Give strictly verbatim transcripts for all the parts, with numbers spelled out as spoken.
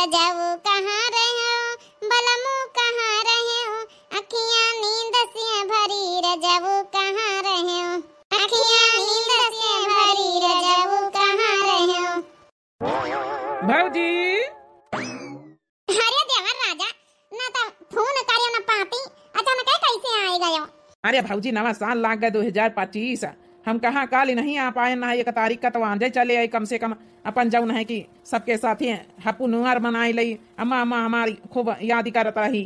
रजऊ कहाँ रह्यो, बलमू कहाँ रह्यो, अखियाँ नींद से भरी, रजऊ कहाँ रह्यो, अखियाँ नींद से भरी, रजऊ कहाँ रह्यो। भौजी। अरे देवर राजा, ना तो फोन करियो ना पाती, अचानक कैसे आए गयो? अरे भौजी, नवा साल लाग गए दो हजार पच्चीस, हम कहाँ काल ही नहीं आ पाए, ना एक तारीख का तो आजे चले आए, कम से कम अपन जौन है कि सबके साथे हपू नुआर मनाई लई। अम्मा, अम्मा हमारी खूब याद करत रही।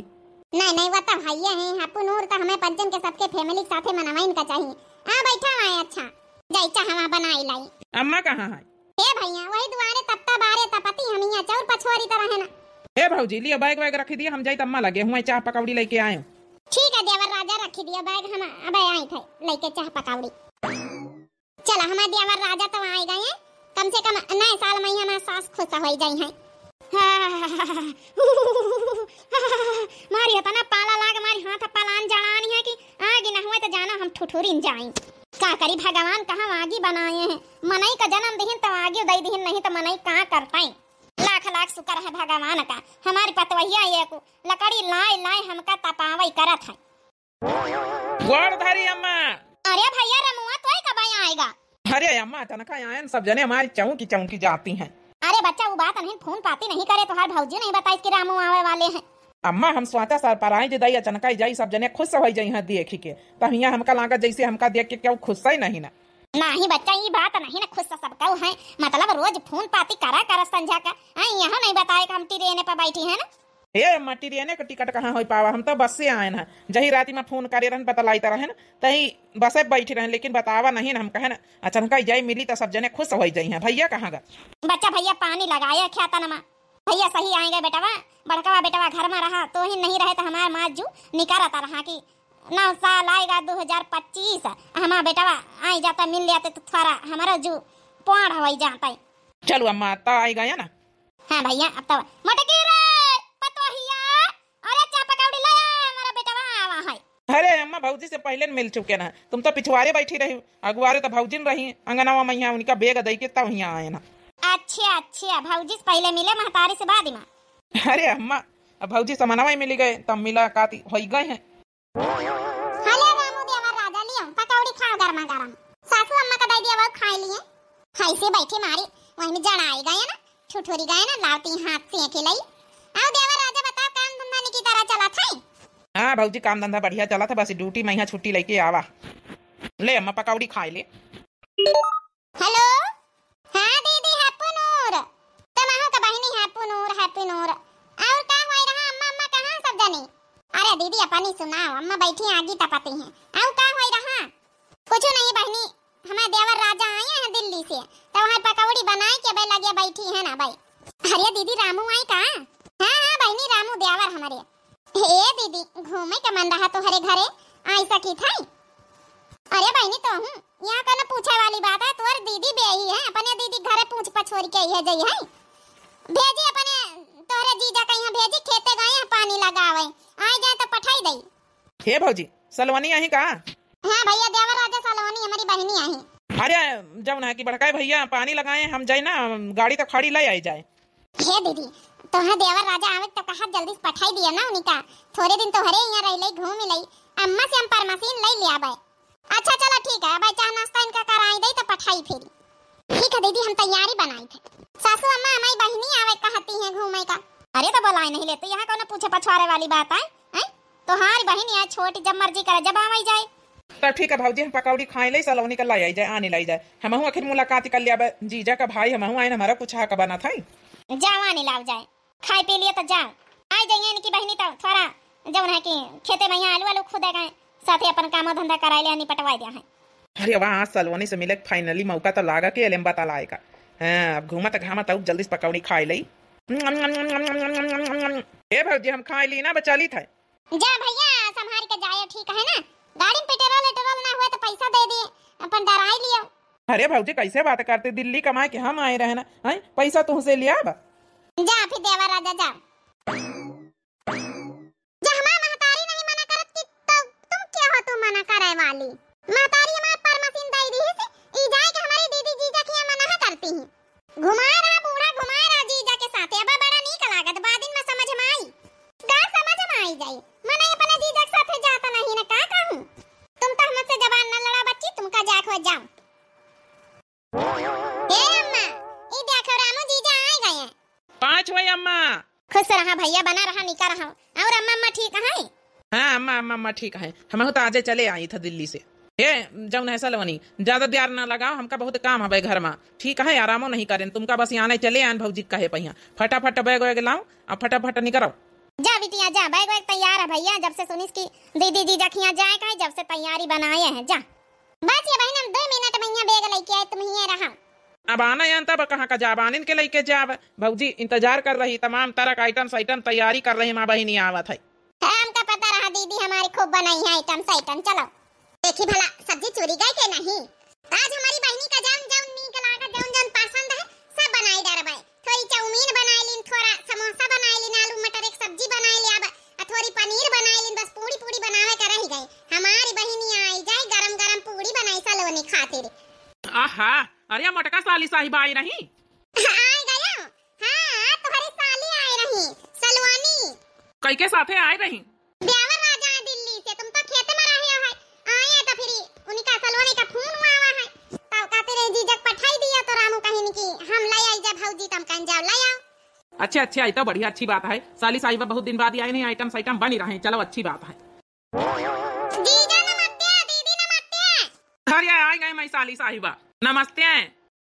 नहीं, नहीं, वो तो भैया है, हपू नूर तो हमें पंचन के सबके family के साथे मनावा इनका चाहिए। आ बैठा हुआ है, अच्छा, जाई चाहवा बनाई लाई। अम्मा कहाँ है? हे भैया, वही दुआरे तपता बारे तपती, हम यहाँ चौर पछोरी तरह है ना। हे भौजी, लियो बैग वैग रखी दिया, हम जाई त अम्मा लगे हुए चाह पकौड़ी लेके आए। ठीक है देवर राजा, रखी दिया बैग, हम अबे आई थे लेके चाह पकौड़ी। चला, हमारे देवर राजा तो आए गए हैं, कम से कम नए साल में ही हमारे सास खुश हो जाई हैं। मारी इतना पाला लाग, मारी हाथ पलान जड़ानी है कि आगी न हुए तो जानो हम ठुठुरिन जाई। का करी भगवान, कहाँ आगी बनाए हैं? मनई का जन्म दिहिन तो आगी दई दिहिन, नहीं तो मनई का करतई। लाख लाख शुक्र है भगवान का, हमारी पतवहिया एक लकड़ी लाए लाए हमका तपावई करत है। गोड़ धरी अम्मा। अरे भैया रमुआ, तोय कब आएगा? अरे अम्मा, अचानक आयन, सब जने हमारी चौंकी चौंकी जाती हैं। अरे बच्चा, वो बात नहीं, फोन पाती नहीं करे, तोहार भौजी नहीं बताइस कि रामू आवे वाले हैं। अम्मा, हम सोचा surprise दई, अचानक आई जाई, सब जने खुश हो जाई हैं देखी के, तो हियाँ हमका लागत जैसे हमका देख के क्यों खुश ही नहीं ना। नहीं बच्चा, ये बात नहीं ना, खुश तो सब कहू है, मतलब रोज फोन पाती करा कर संझा का, आई यहाँ नहीं बताए कि हम ट्रेन पर बैठी है ना। ए अम्मा, ट्रेने के टिकट कहाँ होई पावा, हम तो बस से आए ना। जही राती में फोन करे रहन, बतलाइत रहन, तही बसे बैठी रहन, लेकिन बतावा नहीं ना, हम कहे ना, अचानक जाई मिली तो सब जने खुश हो जाई हैं। भैया कहाँ गा? बच्चा, भैया पानी लगाए खेतन में, भैया सही आए गए बेटवा, बड़कवा बेटवा घर में रहा, तो ही नहीं रहे तो हमार माँ जू निकारत रहा कि नौ साल आएगा दो हजार पच्चीस, हमार बेटवा आई जाता मिल लेते तो थोड़ा हमारा जू पाड़ हो जाता। चलो अम्मा, तो आई गया ना। हाँ भैया, अब तो मोटकी रे पतोहिया, अरे चाह पकौड़ी ले आ, हमारा बेटवा आवा है। अरे अम्मा, भौजी से पहले न मिल चुके ना, तुम तो पिछुआरे बैठी रही, अगुआरे तो भौजी न रही, अंगनवा में यहाँ उनका बैग दई के तब यहाँ आए ना। अच्छा अच्छा, भौजी से पहले मिले, महतारी से बाद में। अरे अम्मा, अब भौजी समनवा ही मिली गए, तब मुलाकात होई गए हैं। हले रामू देवर राजा, लियो पकौड़ी खाओ गरमा गरम। सासू अम्मा का दई दिया, वो खाई लिए। हाय से बैठे मारी, वही में जड़ाई गए ना, ठुठुरी गए ना, लावती हाथ से के लई। आओ देवर राजा, बताओ काम धंधा निकी तरह चला था? हाँ भौजी, काम धंधा बढ़िया चला था, बस ड्यूटी में यहाँ छुट्टी लेके आवा। ले अम्मा पकौड़ी खाई ले। हेलो, हाँ दीदी, हैप्पी नूर। तमाहू का बहिनी हैप्पी नूर, हैप्पी नूर। और का होई रहा अम्मा, अम्मा कहाँ सब जनी? अरे दीदी, अपनी सुनाओ, अम्मा बैठी आगी तपती हैं। और का होई रहा? कुछ नहीं बहिनी, हमारे देवर राजा आए हैं दिल्ली से, तो वहाँ पकौड़ी बनाए के बे लगे बैठी है ना भाई। अरे दीदी, रामू आई का? हाँ, हाँ बहिनी, रामू देवर हमारे। हे दीदी, घूमे के मन रहा तोहरे घरे, आई सकी था? अरे बहिनी, तो हूँ, यहाँ कोनो पूछे वाली बात है, तोहर दीदी बेही है, अपने दीदी घरे पूछ पछोरी के आई है, जई है। भेजी अपने तोहरे जीजा के यहाँ भेजी, खेते गए हैं पानी लगावे, आए जाए तो पठाई दई। हे भौजी, सलोनी आही का? हाँ भैया, देवर राजा सलोनी हमारी बहिनी आही। अरे, जब ना कि बड़का भैया पानी लगाए, हम जाए ना, गाड़ी तो खड़ी ले आई जाए। हे दीदी, तोहे देवर राजा आवे तो कहा जल्दी से पठाई दिया ना उनका, थोड़े दिन तोहरे यहाँ रह ले, घूम ले, अम्मा से हम परमसीन ले ले आबे। अच्छा चलो ठीक है, अब चाह नाश्ता इनका कराई दे तो पठाई फिर। ठीक है दीदी, हम तैयारी बनाई थे। सासू अम्मा, हमारी बहिनी आवे कहती हैं घूमे का। अरे तो बोलाई नहीं लेते, यहाँ कौन पूछे पछवारे वाली बात है, हैं? तोहार बहिनी है छोटी, जब मर्जी करे जब आवाई जाए। तो ठीक है भौजी, हम पकौड़ी खाए ले, सलोनी का लाई आई जाए, आने लाई जाए, हमहू आखिर मुलाकात कर लिया बे, जीजा का भाई हमहू आए, हमारा कुछ हक बना था। जाओ आने लाओ जाए, खाए पी लिए तो जाओ। आई जाइए इनकी बहिनी तो थोड़ा जौन है कि खेते में यहाँ आलू आलू खुदे गए, साथे अपन कामो धंधा कराए ले, निपटवाए दिया है। अरे वाह, आज सलोनी से मिले के finally मौका तो लागा के एलेम बता लाएगा। हाँ, अब घूमत घामत आऊ जल्दी से पकौड़ी खाए ले। ए भौजी, हम खाए ली ना, बचा ली था। जा भैया, संभाल के जाए, ठीक है ना? गाड़ी में पेट्रोल वेट्रोल ना हुए तो पैसा दे दिए, अपन डराई लियो। अरे भौजी, कैसे बात करते, दिल्ली कमाए के हम आए रहे ना, हैं? पैसा तुमसे लिया बा। जा फिर देवर राजा, जा। जा हमार महतारी नहीं मना करत कि तो तुम क्या हो तू मना करे वाली? महतारी हमार परमसीन दई दी से, ई जाए के हमारी दीदी जीजा के यहाँ मना करती ही। घुमाए रहा बूढ़ा, घुमाए रहा जीजा के साथे, अब बड़ा नीक लागत। छुई अम्मा। खुश रहा भइया, बना रहा, निका रहा। और अम्मा, अम्मा ठीक है? हाँ अम्मा, अम्मा, अम्मा ठीक है। हमहू तो आजे चले आई था दिल्ली से। हे जौन है सलोनी, ज्यादा देर ना लगाओ, हमका बहुत काम हवे घर मा। ठीक है, आरामो नहीं करेन, तुमका बस यहाँ चले आन भौजी कहे पहिया। फटाफट बैग वैग लाओ, अब फटाफट निकरो। जा बिटिया जा, बैग वैग तैयार है भइया। जब से सुनिस कि दीदी जीजा खिया जाए का है, जब से तैयारी बनाए हैं। जा बस ये बहिन, हम दो मिनट में यहाँ बैग लेके आए, तुम ही रहा। अब आना यान तब कहाँ का जाब, आनिन के लेके जाब। भौजी इंतजार कर रही, तमाम तरह का आइटम साइटम तैयारी कर रही, माँ बहिनी आवत है। हमका पता रहा दीदी हमारी खूब बनाई है आइटम साइटम। चलो देखी भला सब्जी चूरी गए के नहीं। आज हमारी बहिनी का जौन जौन नीक लागा, जौन जौन पसंद है, सब बनाई डरबे। थोड़ी चाउमीन बनाई लीन, थोड़ा समोसा बनाई लीन, आलू मटर एक सब्जी बनाई ली, अब आ थोड़ी पनीर बनाई लीन, बस पूड़ी पूड़ी बनावे का रह गए। हमारी बहिनी आई जाए गरम गरम पूड़ी बनाई सलोनी खातिर। आहा, अरे मोटका साली साहिबा आई रही। आई गयो। हाँ, तुम्हारी साली आई रही, सलोनी। कई के साथे आई रही? ब्यावर राजा है दिल्ली से, तुम तो खेत में रहे हो, आए तो फिर उनका सलोनी का फोन हुआ हुआ है, तो कहते रहे जीजक पठाई दिया, तो रामू कहिन कि हम ले आई जा भौजी, तम कहिन जाओ ले आओ। अच्छे अच्छे, आई तो बढ़िया, अच्छी बात है। साली साहिबा बहुत दिन बाद आई नहीं, आइटम साइटम बनी रहे, चलो अच्छी बात है। जीजा नमस्ते, दीदी नमस्ते। अरे आई गए मैं साली साहिबा, नमस्ते।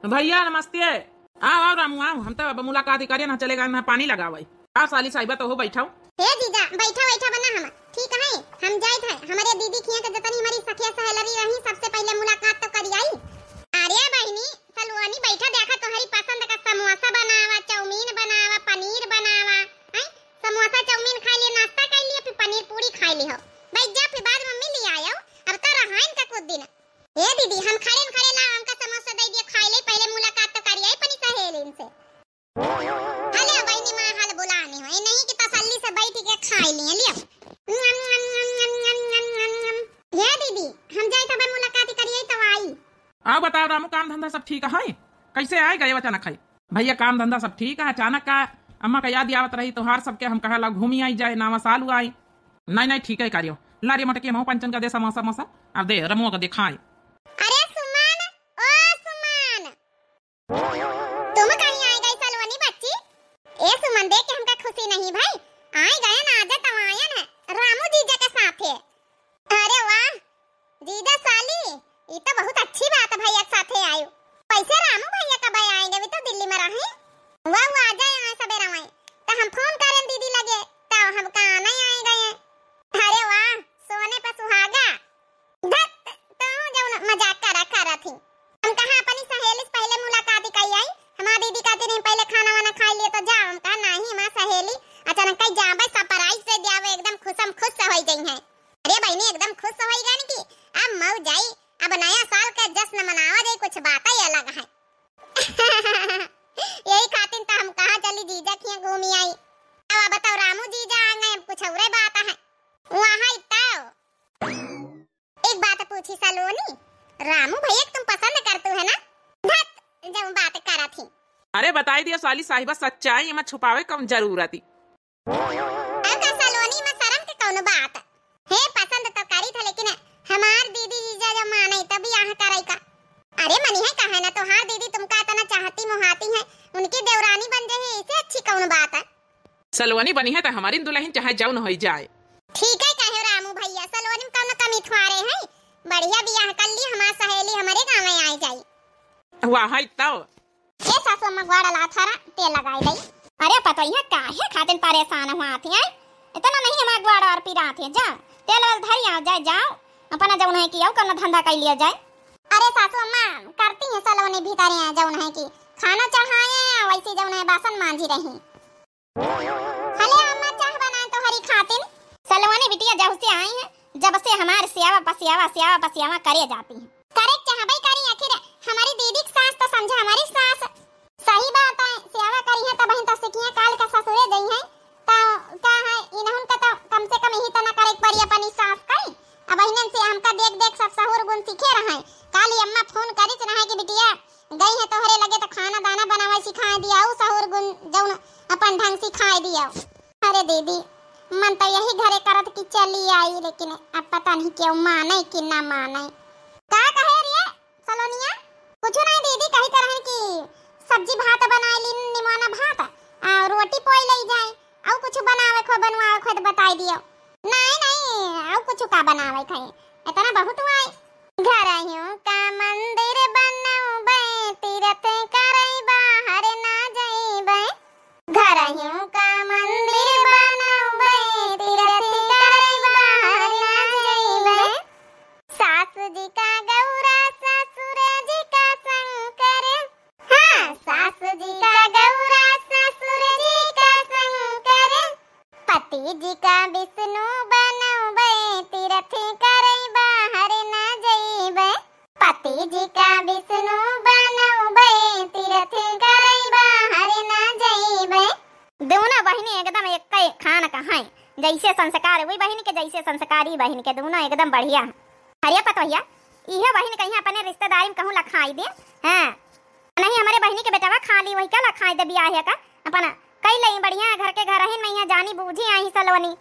भइया नमस्ते। आओ आओ रामू आओ, हम तो अब मुलाकात ही करे ना, चले गए ना पानी लगावे। आओ साली साहिबा तो हो बैठाओ। हे जीजा बैठा बैठा बना हम ठीक है, हम जाइत है हमरे दीदी खिया के जतनी हमारी सखिया सहेलरी रही सबसे पहले मुलाकात तो करी आई। अरे बहिनी सलोनी बैठा, देखा तोहरी पसंद का समोसा बनावा, चाउमीन बनावा, पनीर बनावा, हैं? समोसा चाउमीन खा लिए, नाश्ता कर लिए, फिर पनीर पूड़ी खा ली हो। बैठ जा, फिर बाद में मम्मी ले आयो। अब तो रहाइन का कुछ दिन। ए दीदी, हम खड़े न खड़े ला, हमका समोसा दे दिया, खाई ले, पहले मुलाकात तो करिए अपनी सहेलिन से। हले बहिनी माँ हाल बुलानी हो, ए नहीं कि तसल्ली से बैठ के खाई लिए, लियो। हे दीदी, हम जाई तबे मुलाकात करिए तो आई। आओ बताओ रामू, काम धंधा सब ठीक है? कैसे आए गए अचानक है? भइया काम धंधा सब ठीक है, अचानक का अम्मा का याद आवत रही तोहार सबके, हम कहा ला घूमी आई जाए, नावा सालू आई। नहीं नहीं ठीक है करियो, ला रे मोटकी महू पंचन का दे समोसा समोसा, अब दे रमुआ का दे खाए। अरे सुमन, ओ सुमन, तुम कहीं आए गए सलोनी बच्ची? ए सुमन देख के हमका खुशी नहीं भाई, आए गए ना, आजा तवायन है रामू जीजा के साथे। अरे वाह जीजा साली, ई तो बहुत अच्छी बात है भैया के साथे आयु। वैसे रामू भैया कब आएंगे, वे तो दिल्ली में रहे। वाह वाह, आ जाए आए सबेरा आए, तो हम फोन करें दीदी लगे, तो हमका आना ही आए गए। अरे वाह, सोने पे सुहागा। धत, तो जौन मजाक करा करा थी। हम कहा अपनी सहेली से पहले मुलाकात ही कही आई, हमार दीदी कहती नहीं पहले खाना वाना खाई लिए तो जाओ। हम कहा नहीं हमार सहेली अचानक कहीं जाबे, सरप्राइज दे दिया, वो एकदम खुशम खुश हो गई है। अरे बहिनी एकदम खुश होइ गन कि अब मऊ जाई, अब नया साल का जश्न मनावा जाई, कुछ बात ही अलग है। यही खातिर तो हम कहा चली जीजा खिया घूमी आई। अब बताओ रामू जीजा आ गए, अब कुछ औरे बात है। वहाँ तो एक बात पूछी सलोनी, रामू भैया के तुम पसंद करतू है ना? धत, जब बात करा थी। अरे बताई दिया साली साहिबा, सच्चाई में छुपावे कौन जरूरत ही। अब का सलोनी में शर्म के कौनो बात? हे पसंद तो करी था, लेकिन हमार दीदी जीजा जब माने तब बियाह करे का। अरे मनी है कहे ना, तोहार दीदी तुमका इतना चाहती मोहाती है, उनकी देवरानी बन जाए, इसे अच्छी कौन बात है? सलोनी बनी है तो हमारी दुल्हन चाहे जौन होई जाए। ठीक है कहे रामू भैया, सलोनी में कौनो कमी थोड़े है, बढ़िया बियाह कर ली, हमार सहेली हमारे गाँव में आई जाई। वाह है तो। ए सासू अम्मा, गोड़ लाथारा, तेल लगाई दई। अरे पतोहिया, काहे खातिन परेशान हुआ थी, हैं? इतना नहीं हमार गोड़ और पिरात है, जा, तेल वेल धरी आओ, जाए जाओ, अपना जौन है कि आओ, कौनो धंधा कर लिया जाए। अरे सासू अम्मा, करती हैं सलोनी भीतर हैं, जौन है कि खाना चढ़ाए हैं, वैसे जौन है बासन मांजी रही। हले अम्मा, चाह बनाए तोहरी खातिन। सलोनी बिटिया जब से आई है, जब से हमार सेवा पसेवा, सेवा पसेवा करे जाती है। करे के चाहबे करी, आखिर हमारी दीदी की सास तो समझे हमारी सास। सही बात है, सेवा करी है तब ही तो सीखिए, काल का ससुरे गई है, तो का है, इन्हन का तो कम से कम यही तो ना करे के पड़ी अपनी सास का। अब इन्हन से हमका देख देख सब सहूर गुण सीखे रहे। काल ही अम्मा फोन करी रहे कि बिटिया, गई है तोहरे लगे तो खाना दाना बनावे सिखाए दिया, ऊ सहूर गुण जौन अपन ढंग सिखाए दिया। अरे दीदी, मन तो यही घरे करत कि चली आई, लेकिन अब पता नहीं क्यों माने कि ना माने। का कहे रिया सलोनिया? कुछ नहीं दीदी, कही तरह की सब्जी भात बनाए ली, निमोना भात और रोटी। पोई लई जाए, अउ कुछ बनावे को, बनवावे को तो बताई दियो। नहीं, नहीं, अउ कुछ का बनावे खाए, इतना बहुत हुआ है। घरहियों का मंदिर बनउबे, तीरथ करई बाहर ना जइबे। घरहियों का मंदिर बनउबे, तीरथ करई बाहर ना जइबे। सास जी का गौरा, ससुर जी का शंकर। हाँ, सास जी का गौरा, ससुर जी का शंकर। पति जी का विष्णु बनउबे, तीरथ करई बाहर ना जइबे। पति जी का विष्णु बनउबे, तीरथ करई बाहर ना जइबे। दोनों बहिनी एकदम एक्कै खान का हैं, जैसे संस्कार वही बहिनी के, जैसे संस्कार ई बहिनी के, दोनों एकदम बढ़िया हैं। अरे पतोहिया, इहे बहिनी कहीं अपने रिश्तेदारी में कहूँ लखाई दे, हाँ, नहीं हमरे बहिनी के बेटवा खाली वही का लखाई दे बियाह का, अपन कई लई बढ़िया घर के घरहिन में यहाँ जानी बूझी आई सलोनी।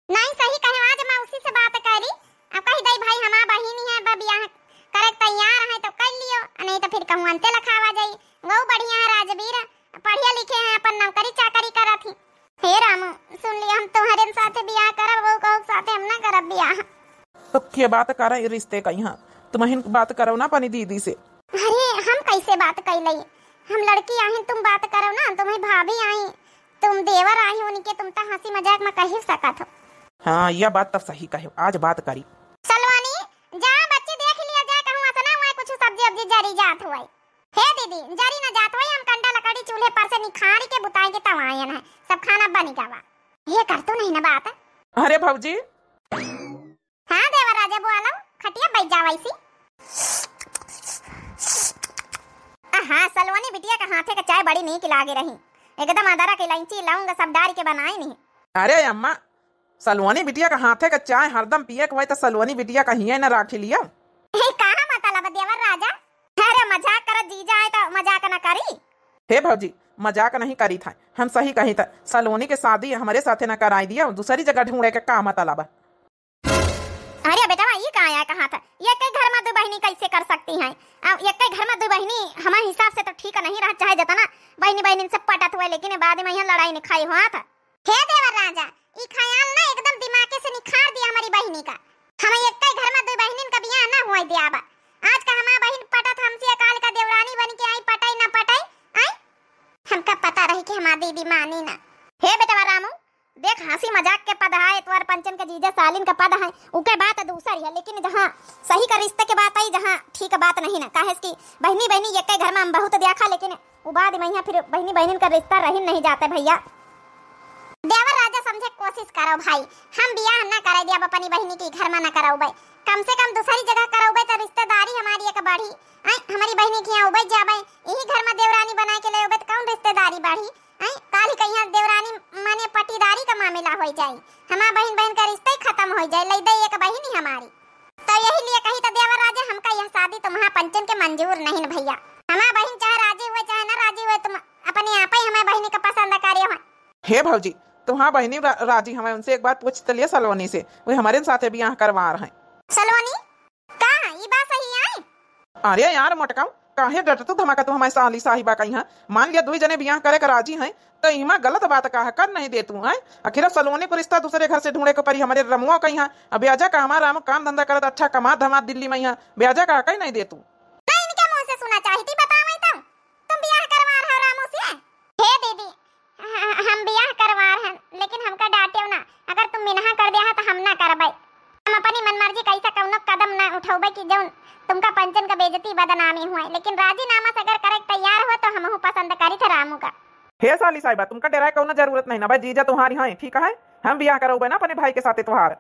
नहीं, सही कहे, आज मौसी से बात करी, अब कही दई भाई हमार बहिनी है, अब बियाह करे के तैयार है तो कर लियो, नहीं तो फिर कहूँ अंते लखावा जाई। वो बढ़िया है राजवीर, पढ़िया लिखे हैं, अपन नौकरी चाकरी करत ही। हे रामू, सुन लिया, हम तुम्हारे साथे बियाह करब, वो कहू साथे हम ना करब बियाह। तो के बात करे रिश्ते का यहाँ? तुम हिन बात करो ना अपनी दीदी से। अरे हम कैसे बात कर लई, हम लड़की आहिन, तुम बात करो ना, तुम्हें भाभी आई, तुम देवर आई हो उनके, तुम तो हंसी मजाक में कही सकत हो। हाँ, यह बात तो सही कहे, आज बात करी। सलवानी, जा बच्ची देख लिया जाए, कहूँ असना हुआ कुछ सब्जी उब्जी जरी जात हुआ। हे दीदी, जरी न जात हुआ, हम कंडा लकड़ी चूल्हे पर से निखारी के बुताई के तब आयन है, सब खाना बनी गवा। ये कर तो नहीं ना बात। अरे भौजी। हाँ देवर राजा, बोलो, खटिया बैठ जाओ ऐसी। आहा, सलोनी बिटिया के हाथे के चाय बड़ी नीक लागे रही, एकदम अदरक, इलायची, लौंग सब डाल के बनाई नहीं। अरे अम्मा, सलोनी बिटिया के हाथे के चाय हरदम पिए के होई तो सलोनी बिटिया का हिये न राखी लियो। ए, कहाँ मतलब देवर राजा? अरे मजाक करत जीजा आए तो मजाक न करी। हे भौजी, मजाक नहीं करी था, हम सही कही था, सलोनी के शादी हमरे साथे न कराई दियो, दूसरी जगह ढूंढे के का मतलब है? अरे बेटवा, ई का आया कहा था? एक्कै घर में दो बहिनी कैसे कर सकती हैं? आ, एक्कै घर में दो बहिनी हमारे हिसाब से तो ठीक नहीं रहा, चाहे जितना बहिनी बहिनी से पटत हुए, लेकिन बाद में यहाँ लड़ाई निखाई हुआ था। हे देवर राजा, ई ख्याल ना एकदम दिमागे से निखार दिया हमारी बहिनी का। हम एक्कै घर में दो बहिनिन का बियाह ना हुआ दिया बा। आज का हमार बहिन पटत हमसे, काल का देवरानी बन के आई, पटाई ना पटाई, आई? हमका पता रही कि हमार दीदी मानी ना। हे बेटवा रामू, देख, हंसी मजाक के पद है, एतवार पंचन के जीजा सालिन का पद है, उके बात दूसर है, लेकिन जहाँ सही का रिश्ते के बात आई, जहाँ ठीक बात नहीं ना, काहे कि बहिनी बहिनी एक्कै घर में हम बहुत देखा, लेकिन उ बाद में यहाँ फिर बहिनी बहिनिन का रिश्ता रहिन नहीं जाते भैया। देवर राजा समझे कोशिश करो भाई, हम बियाह ना करे दिया अपनी बहिनी के घर में ना करौबे, कम से कम दूसरी जगह करौबे तो रिश्तेदारी हमारी एक बढ़ी। आई हमारी बहिनी के यहाँ उबज जाबे, यही घर में देवरानी बना के ले उबे तो कौन रिश्तेदारी बढ़ी? आई काल ही कहीं देवरानी माने पटीदारी का मामला हो जाई, हमार बहिन बहिन का रिश्ता ही खत्म हो जाए, लई दे एक बहिनी हमारी। तो यही लिए कही तो देवर राजा, हमका यह शादी तुम्हार पंचन के मंजूर नहीं न भैया। हमार बहिन चाहे राजी हुए चाहे ना राजी हुए, तुम अपने आप ही हमार बहिनी का पसंद करे हो। हे भौजी, तुम्हार बहिनी रा-, राजी हमें उनसे एक बार पूछ तो लिया सलोनी से, वे हमारे साथे बियाह करवा रहे हैं। सलोनी, का ई बात सही आई? अरे यार मोटकाऊ, काहे डटतू धमाका तू हमारे साली साहिबा का यहाँ? मान लिया दुई जने बियाह करे के राजी हैं, तो इमा गलत बात का है, कर नहीं दे तू, हैं? आखिर अब सलोनी को रिश्ता दूसरे घर से ढूंढे के परी, हमारे रमुआ का यहाँ। अब ब्याजा का हमारा रामू काम धंधा करत अच्छा कमात धमात दिल्ली में यहाँ, ब्याजा का कहीं नहीं दे तू। ना इनके मुंह से सुना चाही थी, बतावे तो। तुम बियाह करवा रहा रामू से? हे दीदी, ह-, हम बियाह करवा रहे हैं, लेकिन हमका डांटियो ना। अगर तुम मिनहा कर दिया है तो हम ना करबे। हम अपनी मनमर्जी कैसा कौनो कदम ना उठौबे कि जौन तुमका पंचन का बेइज्जती बदनामी हुए, लेकिन राजीनामा से अगर करे के तैयार हुए तो हमहू पसंद करी थे रामू का। हे साली साहिबा, तुमका डराए कौनो जरूरत नहीं ना भाई, जीजा तुम्हारी हैं, ठीक है, हम बियाह करौबे ना अपने भाई के साथे तुम्हार।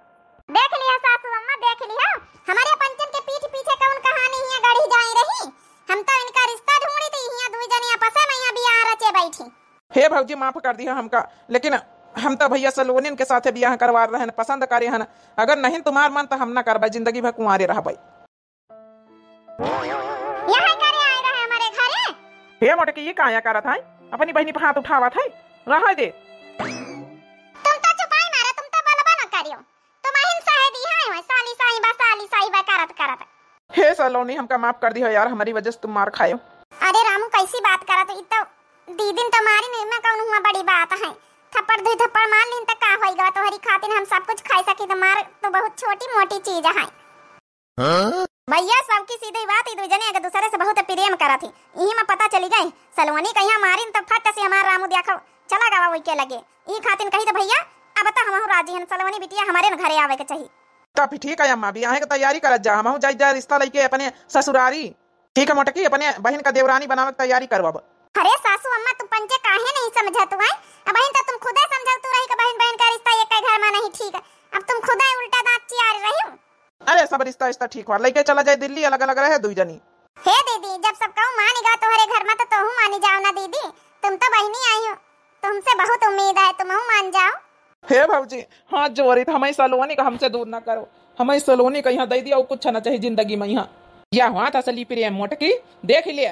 देख लिया सासू अम्मा, देख लिया, हमारे पंचन के पीठ पीछे कौन कहानी हिया गढ़ी जाई रही। हम तो इनका रिश्ता ढूंढी थी, हिया दुई जनी आपस में यहाँ बियाह रचे बैठी। हे भौजी, माफ कर दिया हमका, लेकिन हम तो भैया सलोनिन के साथे बियाह करवा रहे हैं, पसंद करे हैं। अगर नहीं तुम्हार मन तो हम ना करबे, जिंदगी भर कुंवारे रहबे। यहाँ करे आए रहे हमारे घरे। हे मोटकी, ये काया करत है? अपनी बहिनी पे हाथ उठावत है, रहे दे। तुम तो चुपाई मारे, तुम तो बलबा न करियो। तुम अहिन सहे दी है, साली साहिबा, साली साहिबा करत करत। हे सलोनी, हमका माफ कर दियो यार, हमारी वजह से तुम मार खायो। अरे रामू, कैसी बात करत हो? ई तो दीदीन तो मारिन, एमे कौन हुआ बड़ी बात है, थप्पड़ दुई थप्पड़ मार लिहिन त का होई गवा, तोहरी खातिर हम सब कुछ खाई सकी, तो मार तो बहुत छोटी मोटी चीज है। हाँ? भैया, सबकी सीधी बात, ई दुई जने एक दूसरे से बहुत प्रेम करत ही। इही में पता चली गई। सलोनी कहिया मारिन तो फट से हमार रामू देखो चला गवा वही के लगे। ई खातिन कही तो भैया, अब तो हमहू राजी हन, सलोनी बिटिया हमारे न घरे आवे के चाही। तो फिर ठीक है अम्मा, बियाहे के तैयारी करत जा, हमहू जाई जा रिश्ता लइके अपने ससुरारी। ठीक है मोटकी, अपने बहिन का देवरानी बनावे के तैयारी करवाब। अरे सासू अम्मा, तुम पंचे काहे नहीं समझत हो? अब बहिन तो तुम खुदे समझत हो रही कि बहिन बहिन का रिश्ता एक घर में नहीं ठीक है, अब तुम खुदे उल्टा दांत चियार रही हो। अरे, सब रिश्ता इश्ता ठीक हुआ, लइके चला जाए दिल्ली, अलग अलग रहे दुई जनी। हे दीदी, जब सब कहूँ मानी गवा तोहरे घर में, तो तोहू मानी जाओ ना दीदी, तुम तो बहिनी आई हो, तुमसे बहुत उम्मीद है, तुमहू मान जाओ। हे भौजी, हाथ जोड़ी, हमारी सलोनी का हमसे दूर ना करो, हमारी सलोनी का यहाँ दे दिया, वो कुछ ना चाहिए जिंदगी में यहाँ। या हुआ था असली प्रेम मोटकी, देख लिया।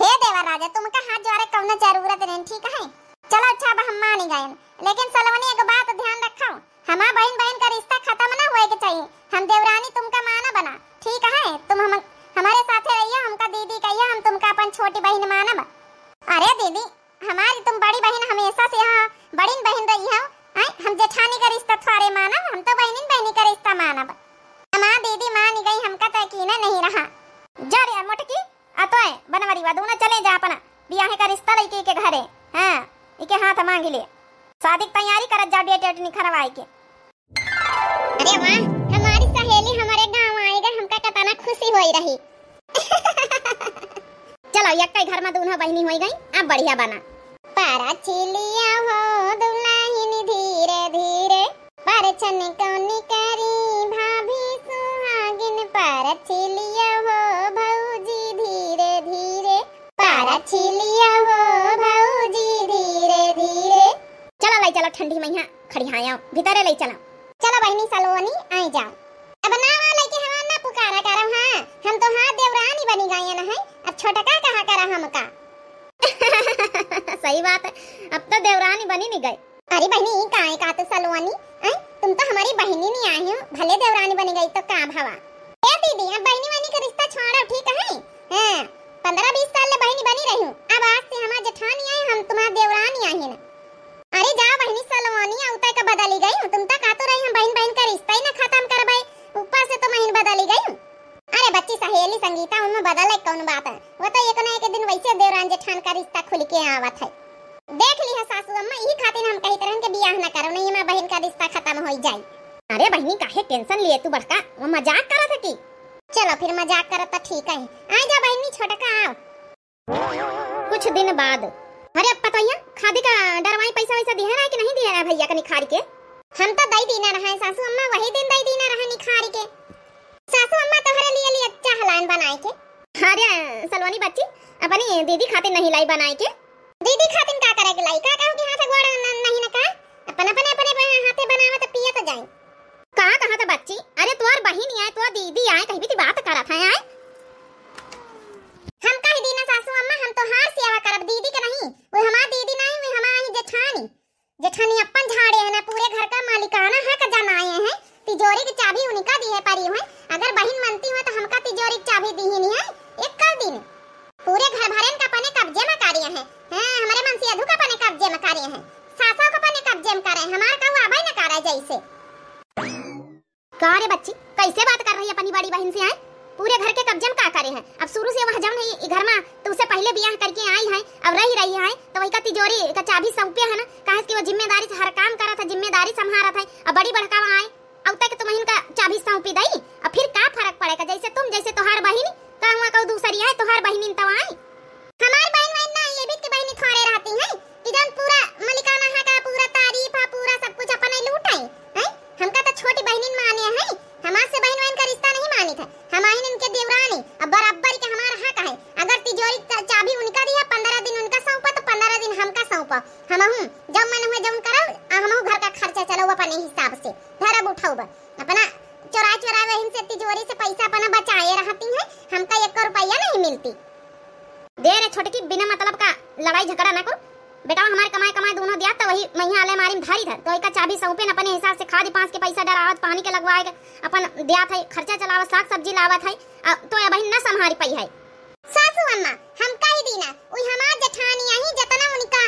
हे देवर राजा, तुमका हाथ जोड़े कौनो जरूरत नहीं, ठीक है? चलो अच्छा, अब हम मानी गए, लेकिन सलोनी एक बात ध्यान रखो, हमार बहिन बहिन का रिश्ता खत्म ना होए के चाहिए। हम देवरानी तुमका मानब ना, ठीक है? तुम हम, हमारे साथे रहियो, हमका दीदी कहियो, हम तुमका अपन छोटी बहिन मानब। अरे दीदी, हमारी तुम बड़ी बहिन हमेशा से यहाँ बड़ी बहिन रही हो, हैं? हम जेठानी का रिश्ता थोड़े मानब, हम तो बहिनिन बहिनी का रिश्ता मानब। हमार दीदी मानी गई, हमका तो यकीन नहीं रहा। जा रे मोटकी, आ तोय बनवरीवा, दूनो चले जा अपना बियाहे का रिश्ता लइके के घरे। हाँ, इके हाथ मांग ले। शादी की तैयारी करत जा, डेट एट निखरवाए के। अरे वाह, हमारी सहेली हमारे गांव आएगा, हमका कितना खुशी होई रही। चलो, यक्के घर में दूनो बहिनी होई गई, अब बढ़िया बना। परछिलिया हो दुलहिन धीरे धीरे, परछन कौनी करी भाभी सुहागिन, परछिलिया हो भौजी धीरे धीरे, परछिलिया हो भौजी धीरे धीरे। चलो लाई चलो ठंडी मैया खड़ियाओ, भीतरे लाई चलो। चलो बहिनी सलोनी आई जाओ। अब नावा लइके हमार ना पुकारा करब, हाँ, हम तोहार देवरानी बनी गयन है, अब छोटका कहा करा हमका। सही बात है, अब तो देवरानी बनी नहीं गई। अरे बहिनी, ई काहे कहत सलोनी? हैं? तुम तो हमारी बहिनी नहीं आई हो, भले देवरानी बनी गई तो का भवा? ए दीदी, अब बहिनी वहिनी का रिश्ता छोड़ो, ठीक है? हैं? पन्द्रह बीस साल ले बहिनी बनी रही हूँ, अब आज से हमार जेठानी आई, हम तुम्हार देवरानी आई है ना। अरे जा बहिनी सलोनी, अउता का बदली गई हूँ, तुम तो कहतो रही हम बहिन बहिन का रिश्ता ही ना खत्म करबे, ऊपर से तुम बहिन बदली गई हूँ। अरे बच्ची सहेली संगीता, उनमें बदले कौन बात है, वो तो एक ना एक दिन वैसे देवरान जेठान का रिश्ता खुल के आवत है। देख ली है सासू अम्मा, यही खातिर हम कही तरह के बियाह न करो, नहीं हमार बहिन का रिश्ता खत्म हो जाई। अरे बहिनी काहे tension लिए तू बड़का, वो मजाक करत है की? चलो फिर मजाक करत तो ठीक है, आ जा बहिनी छोटका आओ। कुछ दिन बाद। अरे अब पतोहिया, खादी का डरवाई पैसा वैसा दिहे रहे कि नहीं दिहे रहे भैया का निखारी के? हम तो दई दीना रहे सासू अम्मा, वही दिन दई दीना रहे निखारी के। सासू अम्मा तोहरे लिए लिए चाह लाइन बनाए के। अरे सलोनी बच्ची, अपनी दीदी खातिर नहीं लाई बनाए के। दीदी खातिर का करे के लाई? का कहू कि हाथ गोड़ न-, नहीं न का? अपन, अपने, अपने, अपने हाथे बनावत पियत जाए। का कहत बच्ची? अरे तोर बहिन आए, तोर दीदी आए, कहीं भी ती बात करत है आए। हम कह दीना सासू अम्मा, हम तोहार सेवा करब, दीदी के नहीं। वो हमार दीदी नहीं, वो हमार ही जेठानी। जेठानी अपन झाड़े है ना, पूरे घर का मालिकाना हक जनाए हैं। तिजोरी की चाबी उनका दिहे परी हुए। अगर बहिन मनती हुए तो हमका तिजोरी की चाबी दी ही नहीं है एक दिन। पूरे घर भरेन का अपने कब्जे में करे हैं। हैं, हमारे मनसेधू का अपने कब्जे में करे हैं, सासो का अपने कब्जे में करे हैं, हमार कहू आबे न करे जैसे। का रे बच्ची, कैसे बात कर रही है अपनी बड़ी बहिन से, हैं? पूरे घर के कब्जे में का करे हैं? अब शुरू से वह जौन है ई घर में तुमसे पहले बियाह करके आई हैं, अब रही रही हैं, तो वही का तिजोरी का चाबी सौंपे है ना, काहे कि वो जिम्मेदारी से हर काम करत है, जिम्मेदारी संभारत है। अब बड़ी बड़का वहाँ आए, अब तक तुम इनका चाबी सौंपी दई, अब फिर का फर्क पड़ेगा? जैसे तुम, जैसे तोहार बहिनी, का हुआ कहू दूसरी आए, तोहार बहिनी तो आए। हमार बहिन वहिन ना, ये भी के बहिनी थोड़े रहती हैं कि जौन पूरा मलिकाना है का पूरा तारीफ है, पूरा सब कुछ अपने लूट आई, हैं? हमका तो छोटी बहिनिन माने हैं, हमार से बहिन वहिन का रिश्ता नहीं मानित है। हम आहिन इनके देवरानी, अब बराबर के हमार हक है। अगर तिजोरी का चाबी उनका दिया, पन्द्रह दिन उनका सौंपा, तो पन्द्रह दिन हमका सौंपा। हमहू जब मन हुए जौन करब, आ हमहू घर का खर्चा चलाऊ अपने हिसाब से, धरब उठाऊब। अपना चोरा चोरा वहिन से तिजोरी से पैसा अपना बचाए रहती हैं, हमका एक रुपया नहीं मिलती। दे रे छोटकी, बिना मतलब का लड़ाई झगड़ा ना कर। बेटा हमारे कमाए कमाए दोनों दिया, तो वही मैया आले मारी में धारी था, तो एका चाबी सौंपे न अपने हिसाब से खाद पांस के पैसा डरावत, पानी के लगवाए के अपन दिया था, खर्चा चलावत, साग सब्जी लावत है, आ, तो ये बहिन न संभारी पाई है। सासू अम्मा, हम कही तीना, उई हमार जेठानी आही, जतना उनका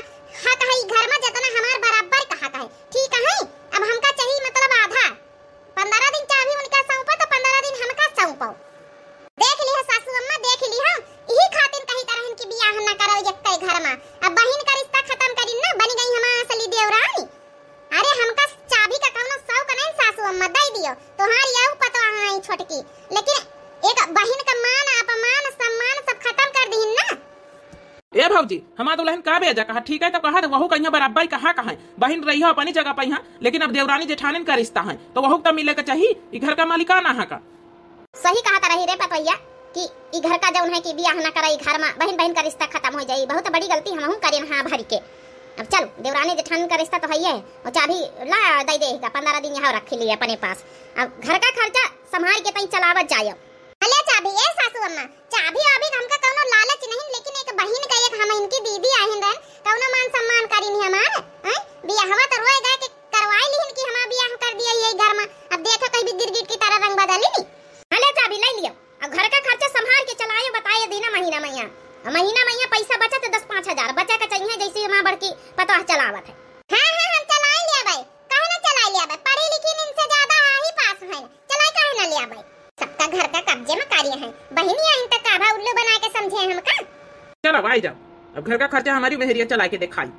हक है ई घर मा, जतना हमार बराबर का हक है, ठीक है? अब हमका चाही मतलब आधा। पन्द्रह दिन चाभी उनका सौंपो तो पन्द्रह दिन हमका सौंपो। देख लिहो सासू अम्मा, देख लिहो, इही खातिर कही तरहन कि बियाह न करो एक्के घर मा। अब बहिन का रिश्ता खतम करिन ना, बनी गई हमार असली देवरानी। अरे हमका चाभी का कौनो शौक नहीं सासू अम्मा, दे दियो। तोहार यऊ पतोह आई छोटकी, लेकिन एक बहिन का मान, अपमान, सम्मान सब खतम कर दीन ना। ए भौजी, हमार दुल्हन का बेजा कहा, ठीक है तो कहा, तो वहू कहिया बराबर कहा कहा है। बहिन रही हो अपनी जगह पे यहाँ, लेकिन अब देवरानी जेठानिन का रिश्ता है, तो वहू का मिले के चाही, ई घर का मालिकाना है का। सही कहत रही रे पतोहिया कि ई घर का जौन है कि बियाह ना करे, ई घर मा बहिन बहिन का रिश्ता खतम हो जाई। बहुत बड़ी गलती हमहू करेन हाँ भरी के। अब चल, देवरानी जेठानी का रिश्ता तो है ही है, और चाभी ला दे दे का, पन्द्रह दिन यहाँ रख लिए अपने पास। अब घर का खर्चा संभाल के तई चलावत जायो। ले चाभी, ए सासू अम्मा, चाभी अभी हमका कौनो लालच नहीं, लेकिन एक बहिन का एक हम इनकी दीदी आहिन रहन, कौनो मान सम्मान करीन हमार, हैं? बियाहवा तो रोए गए के करवाई लिहिन कि हमार बियाह कर दिया यही घर मा। अब देखो कहीं भी गिरगिट की तरह रंग बदली नी। हाँ, ले चाबी ले लियो। अब घर का खर्चा संभाल के चलायो, बताए दीना महीना महीना। अब महीना महीना पैसा बचत दस पाँच हजार बचे के चाहिए, जैसे हमार बड़की पतोह चलावत है। हाँ, हाँ, हम चलाए लिया भाई, काहे ना चलाए लिया भाई, पढ़ी लिखी इनसे ज्यादा हाई पास है, चलाए काहे ना लिया भाई। सबका घर का कब्जे मा कार्य है, बहिनी आइन तक का भा उल्लू बना के समझे हमका। चलो, आई जाओ, अब घर का खर्चा हमारी मेहरिया चला के दिखाई।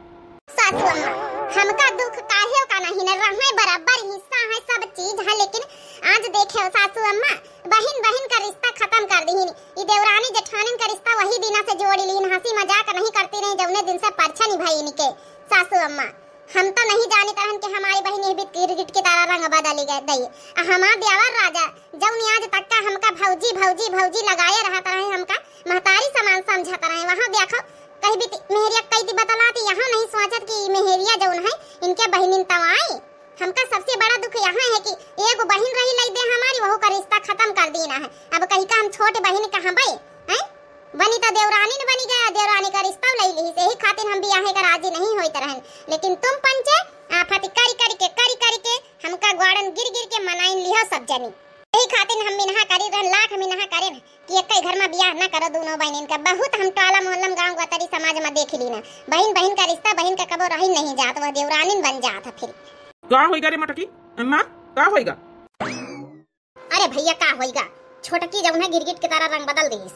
सासू अम्मा, हमका दुख काहे का नहीं न रहे, बराबर हिस्सा है, सब चीज है, लेकिन आज देखे सासू अम्मा, बहिन बहिन का रिश्ता खतम कर दीन। ई देवरानी जेठानिन का रिश्ता वही दिना से जोड़ी लीन, हंसी मजाक नहीं करती रही, जौने दिन से परछा निभाई इनके। सासू अम्मा, हम तो नहीं जानित रहन कि हमारी बहिन यह भी गिरगिट की तरह रंग बदली गए दई। आ हमार देवर राजा, जौन आज तक का हमका भौजी, भौजी, भौजी लगाए रहत रहे, हमका महतारी समान समझत रहे, वहाँ देखो, कहीं भी ति-, मेहरिया कई दी बतलाती, यहाँ नहीं सोचत कि मेहरिया जौन है, इनके बहिनिन तवाई। हमका सबसे बड़ा दुख यहाँ है कि एगो बहिन रही लई दे हमारी, वहू का रिश्ता खतम कर दीना है। अब कहीं का हम छोट बहिन कहबे, हैं? बनी तो देवरानी न बनी गया, देवरानी का रिश्ता लई ली, यही खातिर हम बियाहे का राजी नहीं होइत रहन। लेकिन तुम पंचे, आफत करी करी के, करी करी के, हमका ग्वाड़न गिर गिर के मनाइन लिहो सब जनी। यही खातिर हम मिनहा करी रहन, लाख मिनहा करेन कि एक्के घर मा बियाह ना करो दोनों बहिनिन का। बहुत हम टोला मोहल्ला मा गाँव गतरी समाज मा देख ली ना, बहिन बहिन का रिश्ता बहिन का कबो रही नहीं जात, वह देवरानिन बन जात है फिर। का होइगा रे मटकी? अम्मा, का होइगा? अरे भैया, का होइगा? छोटकी जौन है गिरगिट की तरह रंग बदल दीहिस।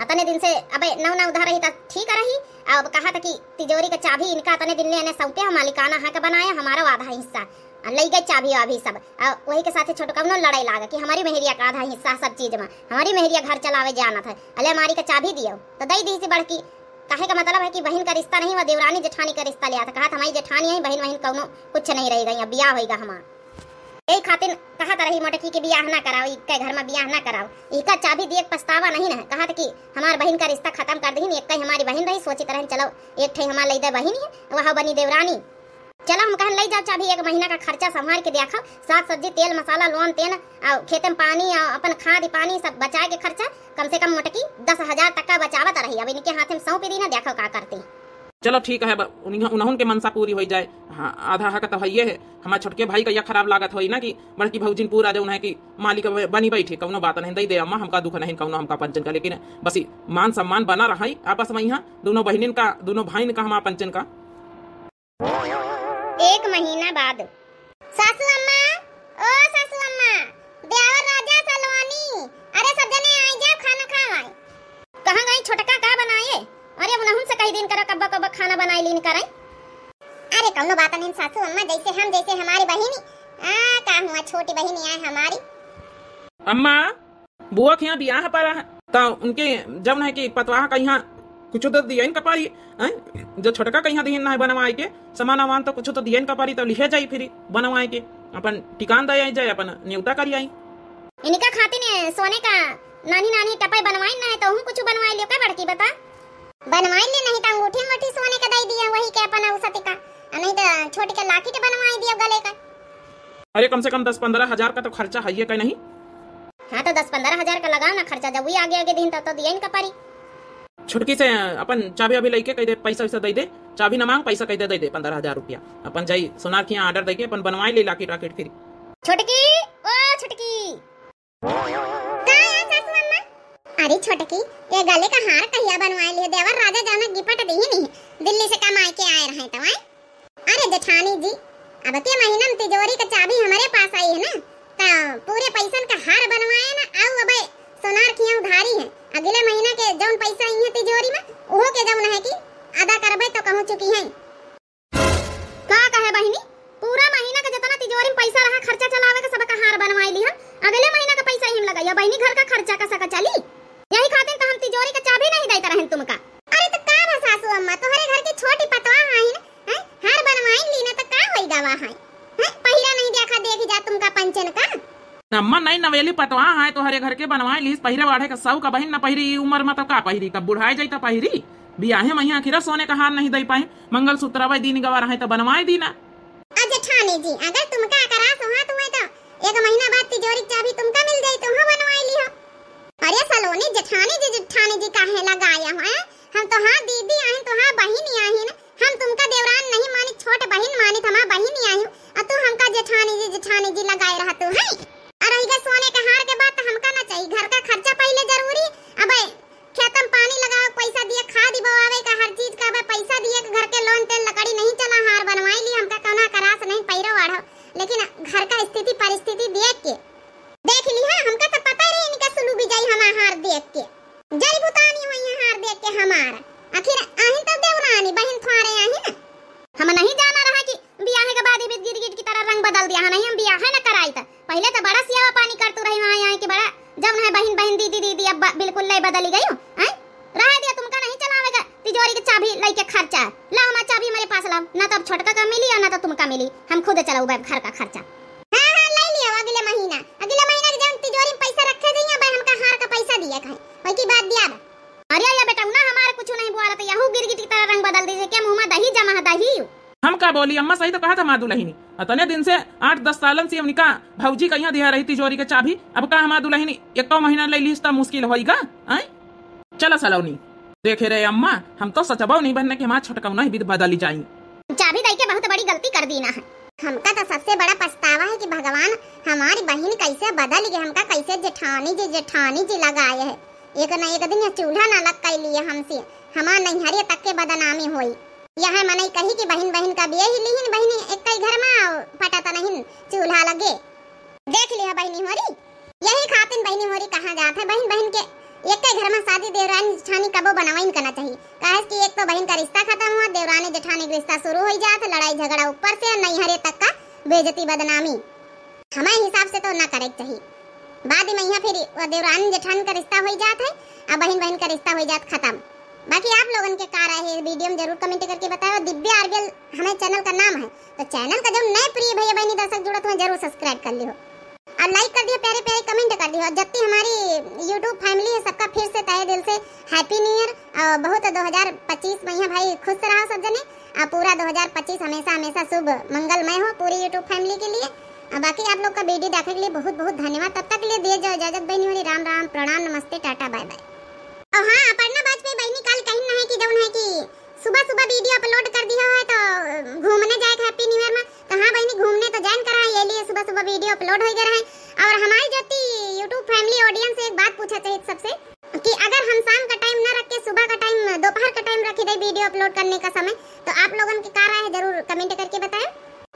अतने दिन से अबे नौ नौ उधार रही त ठीक रही। अब कहा था कि तिजोरी का चाबी इनका अतने दिन ले एने सौंपे, हम मालिकाना हक बनाया, हमारा आधा हिस्सा। आ लई गए चाबी वाबी सब। आ वही के साथे छोटकवनो लड़ाई लागा कि हमारी मेहरिया का आधा हिस्सा सब चीज मा, हमारी मेहरिया घर चलावे जानत है, अले हमारी का चाबी दियो। तो दई दीहिस बड़की। कहे का मतलब है कि बहिन का रिश्ता नहीं, वह देवरानी जेठानी का रिश्ता लिया था। कहा था हमारी जेठानी है, बहिन वहिन कौनो कुछ नहीं रही गई, अब बियाह होइगा हमार। यही खातिर कहत रही मोटकी के बियाह ना कराओ, इक्के घर मा बियाह ना कराओ। इका चाबी दिए के पछतावा नहीं न है। कहत कि हमार बहिन का रिश्ता खतम कर दीन, इक्के हमारी बहिन रही, सोचित रहन चलो एक ठे हमार लई दे बहिन है, वह बनी देवरानी। चलो हम कहन लई जाओ चाबी, एक महीना का खर्चा संभाल के देखो, साग सब्जी, तेल मसाला, लोन तेन, और खेते मा पानी, और अपन खाद पानी सब बचाए के खर्चा, कम से कम मोटकी दस हजार तक का बचावत रही। अब इनके हाथे मा सौंप दीना, देखो का करती। चलो ठीक है, ब-, उन्हीं-, उन्हन के मनसा पूरी होई जाए। हाँ, आधा हक तो हइये है। हमार छोटके भाई का यह खराब लागत होई ना कि बड़की भौजिन पूरा जौन है कि मालिक ब-, बनी बैठी, कौनो बात नहीं, दई दे अम्मा, हमका दुख नहीं कौनो हमका पंचन का, लेकिन बस ई मान सम्मान बना रहा आपस मा यहाँ दोनों बहिनिन का, दोनों भाईन का, हमार पंचन का। एक महीना बाद। सासू अम्मा, ओ सासू अम्मा, देवर राजा सलोनी, अरे सब जने आई जाओ, खाना खाओ आई। कहाँ गई छोटका, का बनाए? अरे उन्हन से कही दीन करा, कब्बा कब्बा खाना बनाए लीन करे। अरे कौनो बात नहीं सासू अम्मा, जैसे हम, जैसे हमारी बहिनी, आ, का हुआ, छोटी बहिनी आए हमारी। अम्मा, बुआ के यहाँ बियाह पड़ा है, तो उनके जब नहीं कि पतवाह का यहाँ कुछ तो दियन का पारी, हैं? जो छोटका का यहाँ दियन ना है बनवाए के, सामान वामान तो कुछ तो दियन का पारी, तो लिहे जाई फिर बनवाए के, अपन ठिकान दे आई जाए, अपन न्योता करी आई। इनका खातिर सोने का नानी नानी टपई बनवाइन ना है, तो हम कुछ बनवाए लियो का बड़की बता? बनवाए ले नहीं तो अंगूठी अंगूठी सोने का दे दिया, वही के अपन औसत का, आ नहीं तो छोटी का लाकिट बनवाए दिया गले का। अरे कम से कम दस पन्द्रह हजार का तो खर्चा है ये का नहीं? हाँ तो दस पन्द्रह हजार का लगाओ ना खर्चा, जब वही आगे आगे दिन तब तो दिया इनका पारी। छुटकी से अपन चाबी अभी लेके कह दे, पैसा वैसा दे दे, चाबी ना मांग, पैसा कह दे, दे दे पन्द्रह हजार रुपया, अपन जाई सोनार के यहाँ ऑर्डर दे के अपन बनवाए ले लाकिट राकिट फिर। छुटकी, ओ छुटकी। का है सासू अम्मा? अरे छोटकी, ये गले का हार कहिया बनवाए लिहे? देवर राजा जाना गिफ्ट दिहिन ही, दिल्ली से कमाए के आए रहे तो, आए? अरे जेठानी जी, अब के महीना में तिजोरी का चाबी हमरे पास आई है ना, तो पूरे पैसन का हार बनवाए ना, आऊ अबे सोनार खिया उधारी है। अगले महीना के जौन पैसा आई है तिजोरी में, ओहो के जौन है कि अदा करबे तो कहूँ चुकी है। का कहे बहिनी, पूरा महीना का जितना तिजोरी में पैसा रहा खर्चा चलावे का, सबका हार बनवाई ली हम। अगले महीना का पैसा ही हम लगाइए बहिनी, घर का खर्चा का सका चली। यही खातिर तो हम तिजोरी का चाबी नहीं देता रहन तुमका। अरे तो का बा सासू अम्मा, तोहरे घर के छोटी पतवा है ना, हैं? हार बनवाई ली ना तो का होई गवा है, हैं? पहिरा नहीं देखा देखी जा तुमका पंचन का। अम्मा, नई नवेली पतवा है, तोहरे घर के बनवाई लीस, पहिरे वाढ़े का सौ का बहिन न पहिरी, ई उम्र में तो का पहिरी, कब बुढ़ाए जाई तो पहिरी। बियाहे में यहाँ आखिर सोने का हार नहीं दे पाई, मंगलसूत्र अबे दिन गवा रहे तो बनवाए दी ना। आ जेठानी जी, अगर तुमका अकरास हुआ तो, तो एक महीना बाद तिजोरी की चाबी तुमका मिल जाई, तुम बनवाई लिहो। अरे सलोनी, जेठानी जी, जेठानी जी काहे लगाया हो, हैं? हम तो हाँ दीदी आहिन, तो हाँ बहिन आहिन, हम तुमका देवरान नहीं मानी, छोट बहिन मानी, हमार बहिन आहिन, और तू हमका जेठानी जी, जेठानी जी लगाए रहा तू, हैं? और रही गए सोने के हार के बात, तो हमका ना चाहिए, घर का खर्चा पहले जरूरी। अब खेतम पानी लगावे के पैसा दिए, खाद बोआवे का, हर चीज का बे पैसा दिए, घर के लोन तेल लकड़ी नहीं चला, हार बनवाई ली, हमका कौनो अकरास नहीं, पहिरो वाढ़ो, लेकिन घर का स्थिति परिस्थिति देख के, देख ली है, हमका तो पता रहे इनका सुलू भी जाई हमार हार देख के, जरी बुतानी हुई है हार देख के हमार। आखिर आहिन तब देवरानी, बहिन थ्वारे आहिन ना। हम नहीं जाना रहा कि बियाहे के बाद ही गिरगिट की तरह रंग बदल दिया है, नहीं, हम बियाहे न कराई त पहले तो बड़ा सियावा पानी करतू रही वहाँ, यहाँ के बड़ा जौन है बहिन बहिन दीदी दीदी, अब ब-, बिल्कुल लय बदली गई हो, हैं? रह दिया, तुमका नहीं चलावेगा तिजोरी के चाबी लइके खर्चा। ला हमार चाबी हमारे पास लाओ, ना तो अब छोटका का मिली और ना तो तुमका मिली, हम खुद चलाऊ घर का खर्चा। हाँ, हाँ, ले लियो अगले महीना, अगले महीना के जौन तिजोरी में पैसा रखे जाइए, भाई हमका हार का पैसा दिया कहे, वही की बात दिया बा। अरे या बेटा, ना हमारे कुछ नहीं बुआ रहा, तो यहू गिरगिट की तरह रंग बदल दीजिए, क्या मुँह में दही जमा है, दही? हम का बोली अम्मा, सही तो कहा था माँ दुलहिनी। अतने दिन से, आठ दस सालन से उनका भौजी कहिया दिया रही तिजोरी के चाबी, अब का हमार दुलहिनी एको महीना ले लीस त मुश्किल होइगा, आय? चला सलोनी। देखे रे अम्मा, हम तो सचबो नहीं बनने कि हमार छोटकौना ही विध बदली जाई। चाबी दई के बहुत बड़ी गलती कर दी ना है। हमका तो सबसे बड़ा पछतावा है कि भगवान हमारी बहिन कैसे बदल गए, हमका कैसे जेठानी जी, जेठानी जी लगाए है। एक न एक दिन ये चूल्हा ना लग कैली है हमसे, हमार नैहरे तक के बदनामी होई। यह मनई कही कि बहिन बहिन का बिये ही लिहिन, बहिनी एक ही घर में पटा त नहीं चूल्हा लगे। देख लिया बहिनी होरी, यही खातिन बहिनी होरी कहा जात है, बहिन बहिन के एक ही घर में शादी देवरानी जेठानी कबो बनवाइन करना चाहिए। काहे कि एक तो बहिन का रिश्ता खत्म हुआ, देवरानी जेठानी का रिश्ता शुरू हो जात है, लड़ाई झगड़ा ऊपर से, नैहरे तक का बेइज्जती बदनामी। हमारे हिसाब से तो ना करे के चाहिए। बाद में यहाँ फिर वो देवरानी जेठानी का रिश्ता हो जात है, अब बहिन बहिन का रिश्ता हो जात खत्म। बाकी आप लोगन के का राय है, वीडियो में जरूर कमेंट करके बताओ। दिव्या आरबीएल हमारे चैनल का नाम है, तो चैनल का जो नए प्रिय भैया बहनी दर्शक जुड़त हुए, जरूर सब्सक्राइब कर लियो और लाइक कर दियो, प्यारे प्यारे कमेंट कर दियो। और जितनी हमारी यूट्यूब फैमिली है, सबका फिर से तहे दिल से हैप्पी न्यू ईयर। और बहुत दो हज़ार पच्चीस में यहाँ भाई खुश रहा सब जने, और पूरा दो हज़ार पच्चीस हमेशा हमेशा शुभ मंगलमय हो पूरी यूट्यूब फैमिली के लिए। और बाकी आप लोग का वीडियो देखने के लिए बहुत बहुत धन्यवाद। तब तक के लिए दिए जाओ इजाजत बहनी होरी, राम राम, प्रणाम, नमस्ते, टाटा, बाय बाय। और हाँ, अपर्णा वाजपेयी बहनी काल कहीं ना है कि जौन है कि सुबह सुबह वीडियो अपलोड कर दिया है तो घूमने जाए हैप्पी न्यू ईयर में। तो हाँ बहनी, घूमने तो जाइन करा, ये लिए सुबह सुबह वीडियो अपलोड हो गया है। और हमारी जो ती यूट्यूब फैमिली ऑडियंस, एक बात पूछा चाहिए सबसे कि अगर हम शाम का टाइम ना रख के सुबह का टाइम, दोपहर का टाइम रखी दे वीडियो अपलोड करने का समय, तो आप लोगन के का राय है, जरूर कमेंट करके बताएं।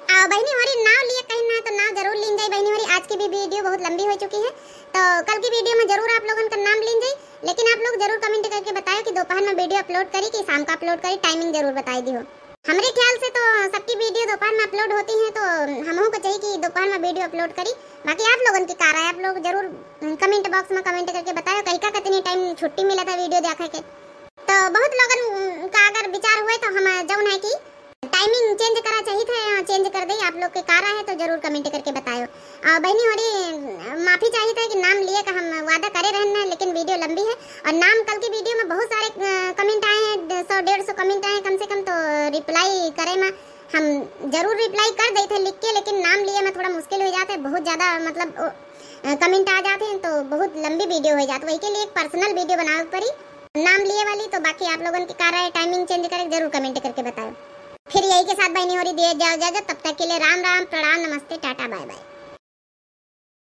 आ, बहनी होरी नाव लिए कहीं ना, तो नाव जरूर लीन जाई। बहनी होरी आज की भी वीडियो बहुत लंबी हो चुकी है, तो कल की वीडियो में जरूर आप लोगन का नाम लीन जाई। लेकिन आप लोग जरूर कमेंट करके बताओ कि दोपहर में वीडियो अपलोड करी कि शाम का अपलोड करी, टाइमिंग जरूर बताई दियो। हमरे ख्याल से तो सबकी वीडियो दोपहर में अपलोड होती है, तो हमहू को चाहिए कि दोपहर में वीडियो अपलोड करी। बाकी आप लोगन की का राय, आप लोग जरूर, उम, कमेंट बॉक्स में कमेंट करके बताओ, कहीं का कितनी टाइम छुट्टी मिला था वीडियो देखे के। तो बहुत लोगन, उम, का अगर विचार हुए तो हम जौन है कि टाइमिंग चेंज करा चाहिए थे, चेंज कर दे। आप लोग के का राय है तो जरूर कमेंट करके बताओ। और बहनी होरी, माफी चाहिए था कि नाम लिए का हम वादा करे रहन है, लेकिन वीडियो लंबी है। और नाम कल की वीडियो में बहुत सारे, अ, कमेंट आए हैं, सौ डेढ़ सौ कमेंट आए हैं कम से कम, तो रिप्लाई करे में हम जरूर रिप्लाई कर देते हैं लिख के, लेकिन नाम लिए में थोड़ा मुश्किल हो जाते हैं, बहुत ज़्यादा मतलब, ओ, अ, कमेंट आ जाते हैं तो बहुत लंबी वीडियो हो जाती है, वही के लिए एक पर्सनल वीडियो बनावे पड़ी नाम लिए वाली। तो बाकी आप लोगन के का राय है, टाइमिंग चेंज करे, जरूर कमेंट करके बताओ। फिर यही के साथ बहनी होरी दिए जाओ इजाजत, तब तक के लिए राम राम, प्रणाम, नमस्ते, टाटा, बाय बाय।